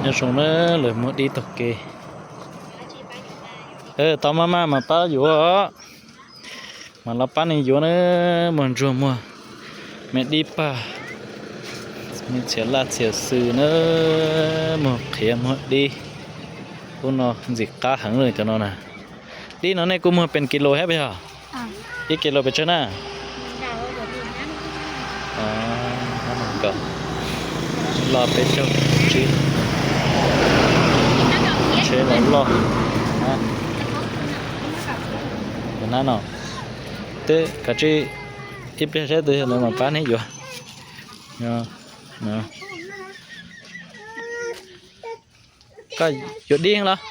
Nyob zoo na, lawv muag dib taug kev. Tau maj maj mas pab yuav, mas los pab nej yuav na. Muag ntsuag, muag me dib pag, me txhiab laj txhiab xwm na, muag qhiav muag dib. Ub no ntxim qab heev li cov no na. Dib no nej kuj muag pes kis lus thiab puas yog? Ib kis lus pes tsawg na? Los peb caug tsib, tsheb los loj. Nab no, twb kav tsij ib pliag saib tus yog lawv mam pab neb yuav. Koj yuav dib los?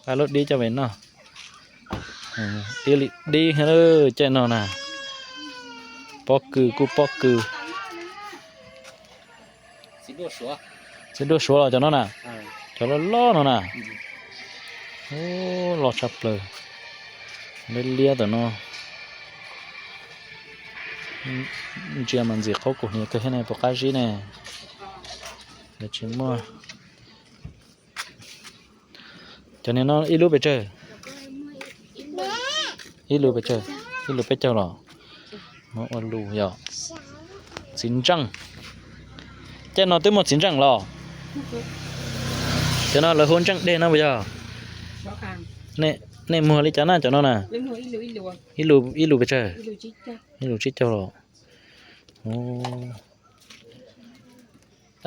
Pab lub dib coj mus noj. Dib li dib caij no na. Pob kws kuj pob kws. Txiv duaj suav los cov no na. Cov loj loj no na. Ub, loj tshaj plaws. Liab liab tam no. Ntsia mas ntxim qhob kaus hniav kawg thiab ne, puas qab zib ne. Lawv tsis muaj. Cov niag no ib lub pes tsawg? Ib lub pes tsawg? Ib lub peb caug los? Muab ua lus yom. Txiv ntseej. Caij no twb muaj txiv ntseej los? Cov no lawv hu ntseej deg no puas yog? Nej muag li cas na cov no na? Ib lub pes tsawg? Ib lub tsib caug los?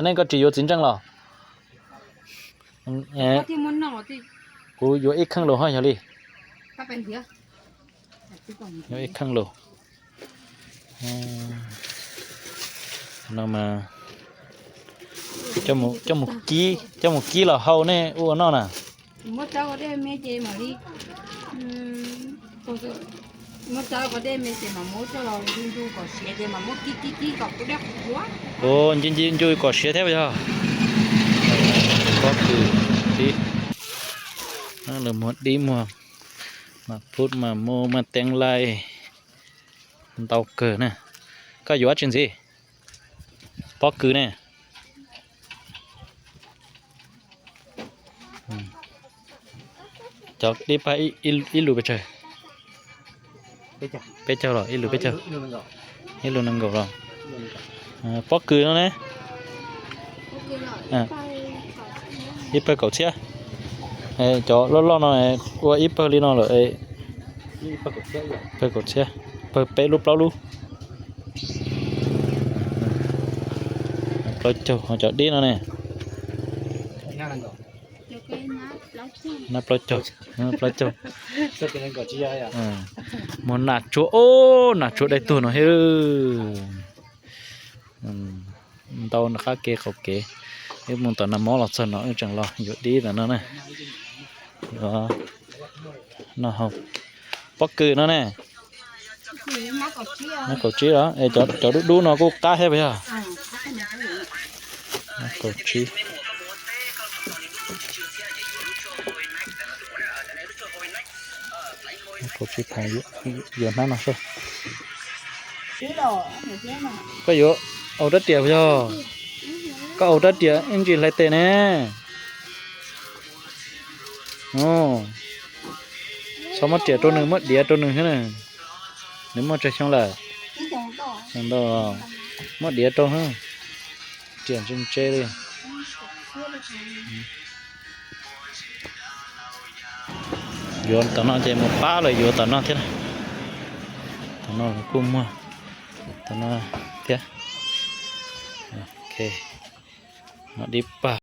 Nej koj tsis yuav txiv ntseej los? Kuv yuav ib kheej lus ho yog li. Yuav ib kheej lus. No mas coj mus kib los hau nej ua noj na. Ua ncu ncu kom siav thiab puas yog? Pob kws dib. Lawv muag dib, muag mas phub mas mu mas teeb laij ntau kawg na. Koj yuav dab tsi ntxiv? Pob kws ne. Cov dib pag ib lus pes tsawg? Peb caug los? Ib lus peb caug? Ib lus nees nkaum los? Pob kws no ne? Ib pawg kaum txhiab. Cov loj loj no ua ib pawg li no lawm. Pawg kaum txhiab, pawg peb lub plaub lub. Plaub caug, ho cov dib no ne? Nab plaub caug, plaub caug. Muag nas tsuag, o, nas tsuag dai tuag no thiab. Ntau qab kev qaum kev. Wb mus tom nag mob los txog no wb tseem los yuav dib ntawm no na. Pob kws no ne. Nab kaum tsib los? Cov dub dub no kuj qab thiab puas yog? Nab kaum tsib. Nab kaum tsib phav, yuav hnab no seb. Koj yuav aus rab riam puas yog? Koj aus rab riam ib ntsis hlais tes ne. Txhob muab riam rau nws, muab diav rau nws thiab na. Nws muaj tsawg xyoo lawm? Muab diav rau, riam ntse ntse li. Yuav tom no ces mus pab lawv yuav tom no thiab. Tom no kuj muag tom no thiab. Dib pag.